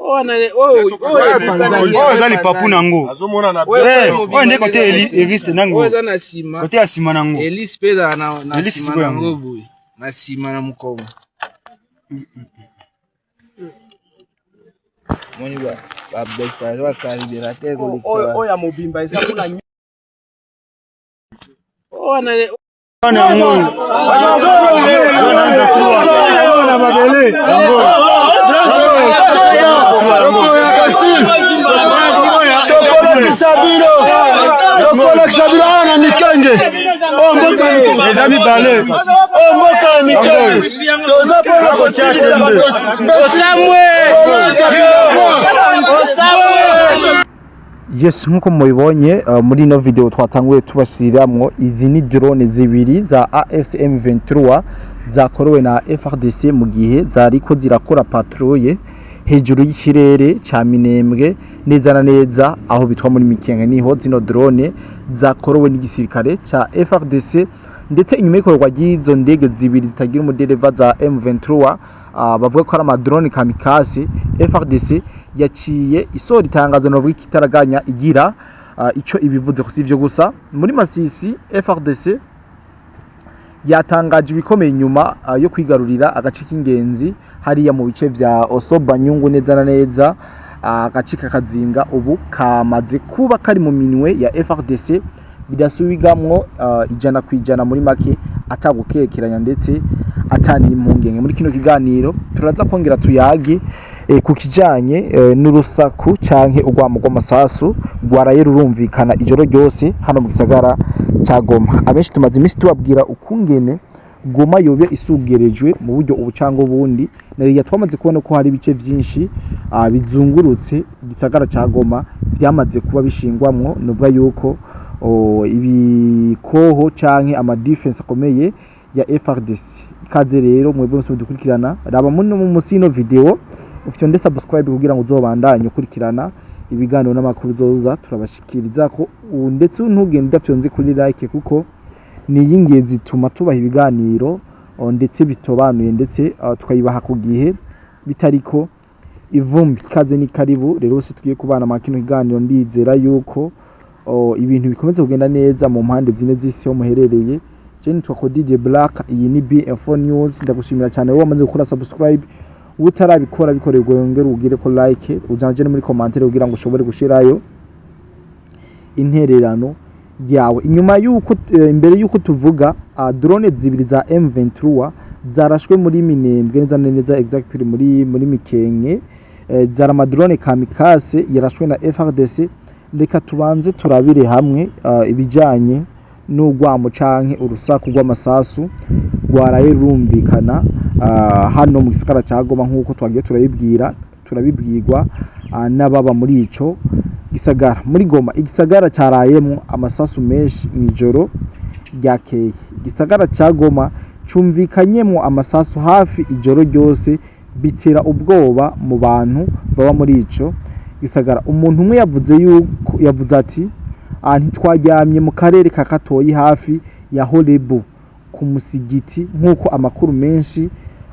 Oyo eza lipapu nango. Oyo nde kote hélice nango. Oyo eza na nsima. Kote ya nsima nango. Hélice mpe ezala na Hélice nsima sikoyo nango yango. Boye na nsima na mokongo moni babestajo bacarburateur kolekisa. Oyo ya mobimba eza kuna. Wana. Wana yango na mabele yango. Tokolakisa bino, tokolakisa bino awa na Mikenge oyo mboka ya Mikenge. Eza mibale. Oyo mboka ya Mikenge, toza mpona kosilisa bato. Osamwe. Yes, nkuko mubibonye muri ino video twatanguye tubashiriramwo, izi ni drone zibiri za AFC M23 zakorowe na FARDC mu gihe zariko zirakora patrouille hejuru y'ikirere ca Minembwe, neza na neza aho bitwa muri Mikenge. Niho zino drone zakorowe n'igisirikare ca FARDC. Ndetse inyuma y'ikorwa ry'izo ndege zibiri zitagira umudereva za M23, bavuga ko ari amadrone kamikaze, FARDC yaciye isohora itangazo novuga ikitaraganya igira ico ibivuze. Ko sivyo gusa, muri Masisi FARDC yatangaje ibikomeye inyuma yo kwigarurira agace k'ingenzi hariya mu bice vya Osoba Nyungu, neza na neza agace k'Akazinga ubu kamaze kuba kari mu minwe ya FARDC bidasubigamwo 100%, muri make atagukekeranya ndetse atani impungenge. Muri kino kiganiro turaza kongera tuyage ku kijanye n'urusaku canke urwamo rw'amasasu rwaraye rurumvikana ijoro ryose hano mu gisagara ca Goma. Abenshi tumaze iminsi tubabwira ukungene Goma yobe isugerejwe mu buryo ubu cyangwa ubundi. Nariya twamaze kubona ko hari ibice vyinshi bizungurutse igisagara ca Goma vyamaze kuba bishingwamwo nuvuga yuko ibikoho canke ama défense akomeye ya FARDC. Ikaze rero mwebwe mwese mudukurikirana, raba muri no musi ino video ufite subscribe kugira ngo uzobandanye ukurikirana ibiganiro n'amakuru zoza turabashikiriza ko ndetse ntugende udafyonze kuri like, kuko ni iy'ingenzi, ituma tubaha ibiganiro ndetse bitobanuye, ndetse tukayibaha ku gihe bitariko ivumbi. Ikaze ni karibu rero bose tugiye kubana mu kino kiganiro. Ndizera yuko ibintu bikomeza kugenda neza mu mpande zine z'isi ho muherereye. Je nitwa Codidie Black, iyi ni BF News. Ndagushimira cyane wowe wamaze gukora subscribe. Utarabikora bikorerwa, wongere ugire ko like, uzanje no muri commentaire kugira ngo ushobore gushirayo intererano yawe. Inyuma yuko imbere yuko tuvuga drone zibiri za M23 zarashwe muri Minembwe, neza na neza exactly muri Mikenke, zari amadrone kamikaze yarashwe na FARDC. Reka tubanze turabire hamwe ibijanye n'urwamo canke urusaku rw'amasasu rwaraye rurumvikana hano mu gisagara ca Goma, nk'uko twagiye turabibwira, turabibwirwa n'ababa muri ico gisagara. Muri Goma, igisagara carayemwo amasasu menshi mw'ijoro ryakeye. Igisagara ca Goma cumvikanyemwo amasasu hafi ijoro ryose, bitera ubwoba mu bantu baba muri ico gisagara. Umuntu umwe yavuze yuko, yavuze ati: "Ntitwaryamye mu karere ka Katoyi hafi ya Horebu ku musigiti." Nk'uko amakuru menshi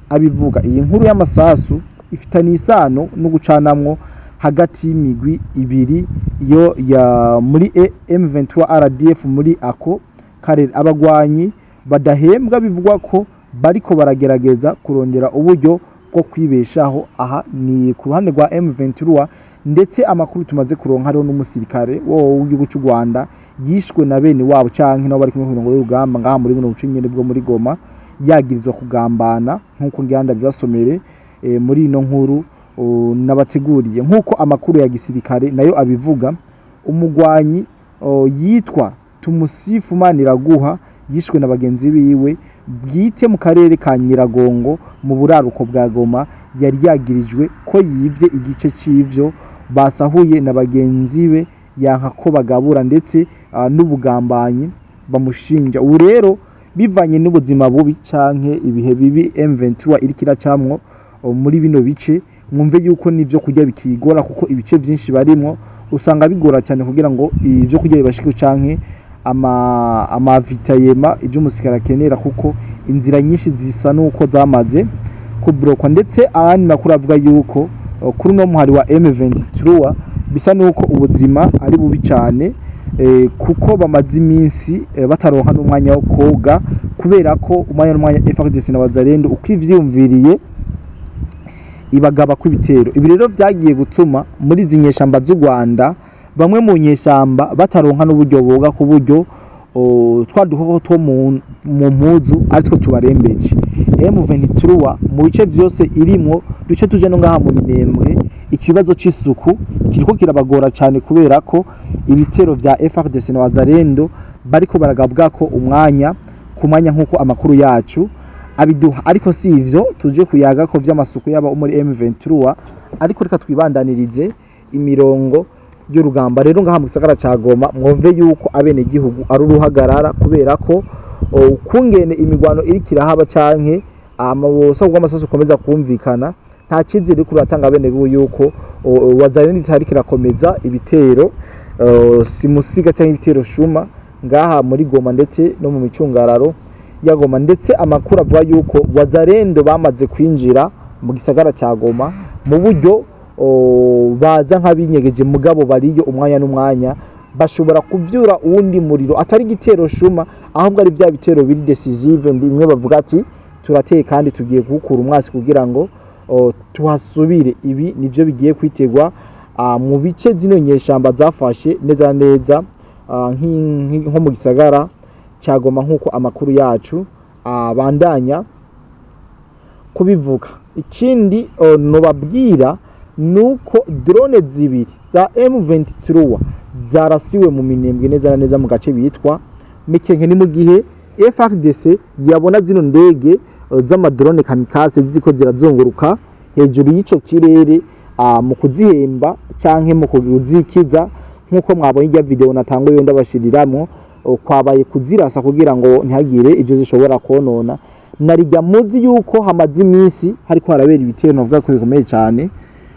abivuga, iyi nkuru y'amasasu ifitanye isano no gucanamwo hagati y'imigwi ibiri yo ya muri M23 RDF muri ako karere. Abagwanyi badahembwa bivugwa ko bariko baragerageza kurondera uburyo bwo kwibeshaho. Aha ni ku ruhande rwa M23. Ndetse amakuru tumaze kuronka, hariho n'umusirikare wo w'igihugu cy'u Rwanda yishwe na bene wabo canke nabo bari kumwe ku mirongo y'urugamba ngaha muri buno buce nyene bwo muri Goma, yagirizwa kugambana, nk'uko ngira bibasomere muri ino nkuru nabateguriye. Nk'uko amakuru ya gisirikare nayo abivuga, umugwanyi yitwa Tumusifu Maniraguha yishwe na bagenzi biwe bwite mu karere ka Nyiragongo mu buraruko bwa Goma. Yari yagirijwe ko yivye igice c'ivyo basahuye na bagenzi be, yanka ko bagabura, ndetse n'ubugambanyi bamushinja. Ubu rero bivanye n'ubuzima bubi canke ibihe bibi M23 iriko iracamwo muri bino bice, mwumve yuko n'ivyo kurya bikigora, kuko ibice vyinshi barimwo usanga bigora cyane kugira ngo ivyo kurya bibashike canke ama ravitaillement, ivyo umusirikare akenera, kuko inzira nyinshi zisa nuko zamaze kubrokwa. Ndetse ayandi makuru avuga yuko Kuri uno muhari wa M23 bisa nuko ubuzima ari bubi cyane, kuko bamaze iminsi bataronka n'umwanya wo koga, kubera ko umwanya n'umwanya FARDC na Wazalendo uko ivyumviriye ibagaba kw'ibitero. Ibi rero vyagiye gutuma muri izi nyeshamba z'u Rwanda bamwe mu nyeshamba bataronka n'uburyo boga, ku buryo twa dukoko two mu mpuzu aritwo tubarembeje. M23 mu bice vyose irimwo, duce tuje no ngaha mu Minembwe, ikibazo c'isuku kiriko kirabagora cyane, kubera ko ibitero vya FARDC na Wazalendo bariko baragabwa ko umwanya ku mwanya, nk'uko amakuru yacu abiduha. Ariko si ivyo tuje kuyaga ko vy'amasuku yaba muri M23, ariko reka twibandanirize imirongo y'urugamba. Rero ngaha mu gisagara ca Goma, mwumve yuko abene gihugu ari uruhagarara, kubera ko kungene imigwano iriko irahaba canke amabosa rw'amasasu ukomeza kumvikana, nta cyizere uriko uratanga bene gihugu yuko Wazalendo itariko irakomeza ibitero simusiga canke ibitero shuma ngaha muri Goma ndetse no mu micungararo ya Goma. Ndetse amakuru avuga yuko Wazalendo bamaze kwinjira mu gisagara ca Goma mu buryo baza nk'abinyegeje, mugabo bariyo umwanya n'umwanya bashobora kuvyura uwundi muriro, atari igitero shuma, ahubwo ari vya bitero biri décisive, ndimwe bavuga ati turateye kandi tugiye kuwukura umwasi kugira ngo tuhasubire. Ibi nivyo bigiye kwitegwa mu bice zino nyeshamba zafashe neza na neza, nko mu gisagara ca Goma, nk'uko amakuru yacu abandanya kubivuga. Ikindi nobabwira nuko drone zibiri za M23 zarasiwe mu Minembwe, neza na neza mu gace bitwa Mikenke. Ni mu gihe FARDC yabona zino ndege z'amadrone kamikaze ziriko zirazunguruka hejuru y'ico kirere, mu kuzihemba canke mu kuzikiza, nk'uko mwabonye irya video natanguye ndabashiriramwo, kwabaye kuzirasa kugira ngo ntihagire ivyo zishobora konona. Narijya muzi yuko hamaze iminsi hariko harabera ibitero navuga ko bikomeye cyane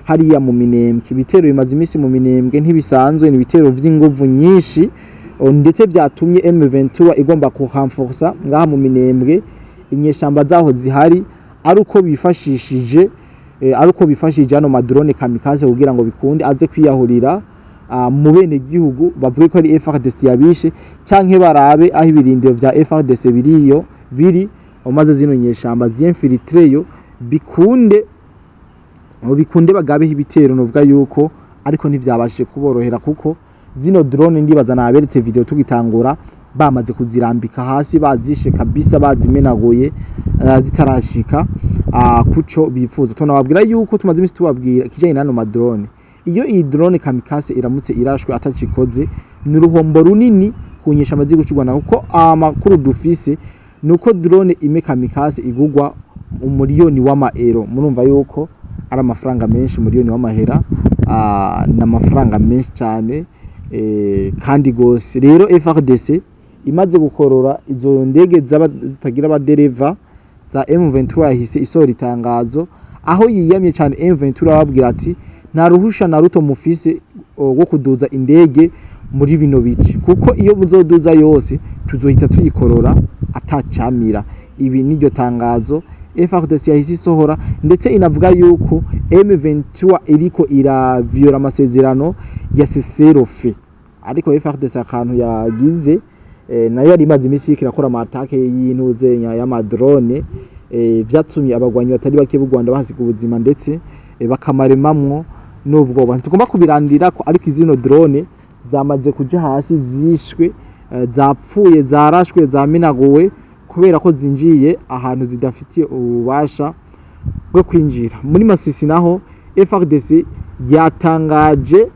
hariya mu Minembwe. Ibitero bimaze iminsi mu Minembwe ntibisanzwe, ni ibitero vy'inguvu nyinshi, ndetse vyatumye M23 igomba kurenforsa ngaha mu Minembwe inyeshamba zaho zihari, ari uko bifashishije hano madrone kamikaze kugira ngo bikunde aze kwiyahurira mu bene gihugu, bavuge ko ari FARDC yabishe, canke barabe aho ibirindiro vya FARDC biriyo biri, maze zino nyeshamba ziyinfiltreyo, bikunde bagabeho ibitero. Novuga yuko ariko ntivyabashije kuborohera, kuko zino drone, ndibaza naberetse video tugitangura, bamaze kuzirambika hasi, bazishe kabisa, bazimenaguye zitarashika kuco bifuza. Tunababwira yuko tumaze imisi tubabwira ikijanye n'ano madrone. Iyo iyi drone kamikaze iramutse irashwe atacikoze, ni uruhombo runini ku nyeshamba z'igihugu c'u Rwanda, kuko amakuru dufise nuko drone imwe kamikaze igurwa 1 miliyoni w'amaero. Murumva yuko ari amafaranga menshi. 1 miliyoni w'amahera ni amafaranga menshi cyane kandi gose. Rero FARDC imaze gukorora izo ndege zitagira abadereva za M23, yahise isohora itangazo aho yiyamye cyane M23, ababwira ati nta ruhusha na ruto mufise rwo kuduza indege muri bino bice, kuko iyo muzoduza yose tuzohita tuyikorora atacamira. Ibi niryo tangazo FARDC yahise isohora, ndetse inavuga yuko M23 iriko iraviola amasezerano ya cessez-le-feu. Ariko FARDC akantu yagize, nayo yari imaze iminsi iriko irakora amatake y'intuze y'amadrone, vyatumye abagwanyi batari bake b'u Rwanda bahasiga ubuzima, ndetse bakamaremamwo n'ubwoba. Ntitugomba kubirandirako, ariko izino drone zamaze kuja hasi, zishwe, zapfuye, zarashwe, zamenaguwe, kubera ko zinjiye ahantu zidafitiye ububasha bwo kwinjira. Muri Masisi naho FARDC yatangaje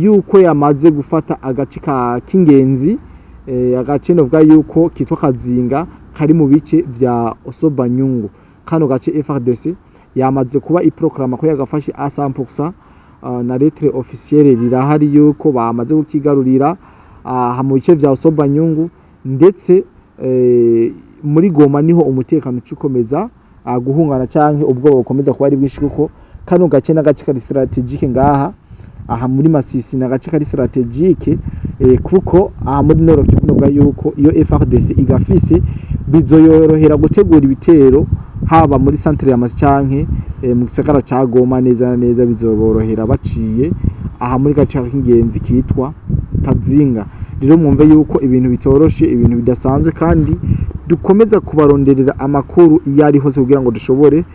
yuko yamaze gufata agace ka k'ingenzi, agace novuga yuko kitwa Kazinga, kari mu bice vya Osobanyungu. Kano gace FARDC yamaze kuba iproclama ko yagafashe à 100%, na lettre officielle rirahari yuko bamaze kukigarurira aha mu bice vya Osobanyungu. Ndetse muri Goma niho umutekano ucukomeza guhungana canke ubwoba bukomeza kuba ari bwinshi, kuko kano gace n'agace kari stratégique ngaha aha muri Masisi, n'agace kari stratégique, kuko aha muri Nord Kivu novuga yuko iyo FARDC igafise bizoyorohera gutegura ibitero. Haba muri centre ya Masisi canke mu gisagara ca Goma, neza na neza bizoborohera baciye aha muri gace k'ingenzi kitwa Kazinga. Rero mwumve yuko ibintu bitoroshe, ibintu bidasanzwe, kandi dukomeza kubaronderera amakuru iyo ari hose kugira ngo dushobore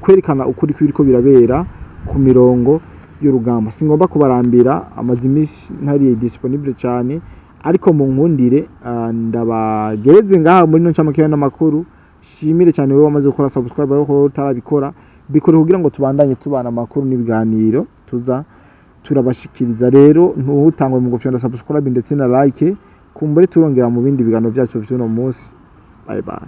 kwerekana ukuri kw'ibiriko birabera ku mirongo y'urugamba. Singomba kubarambira, amaze iminsi ntari disponible cyane, ariko mu nkundire ndabagereze ngaha muri no ncamake n'amakuru. Shimire cyane wowe wamaze gukora subscribe, ariko utarabikora bikore kugira ngo tubandanye tubana amakuru n'ibiganiro tuza turabashikiriza. Rero ntutangwe mu gufyonda subscribe ndetse na like, kumbure turongera mu bindi biganiro byacu vy'uno munsi. Bye bye.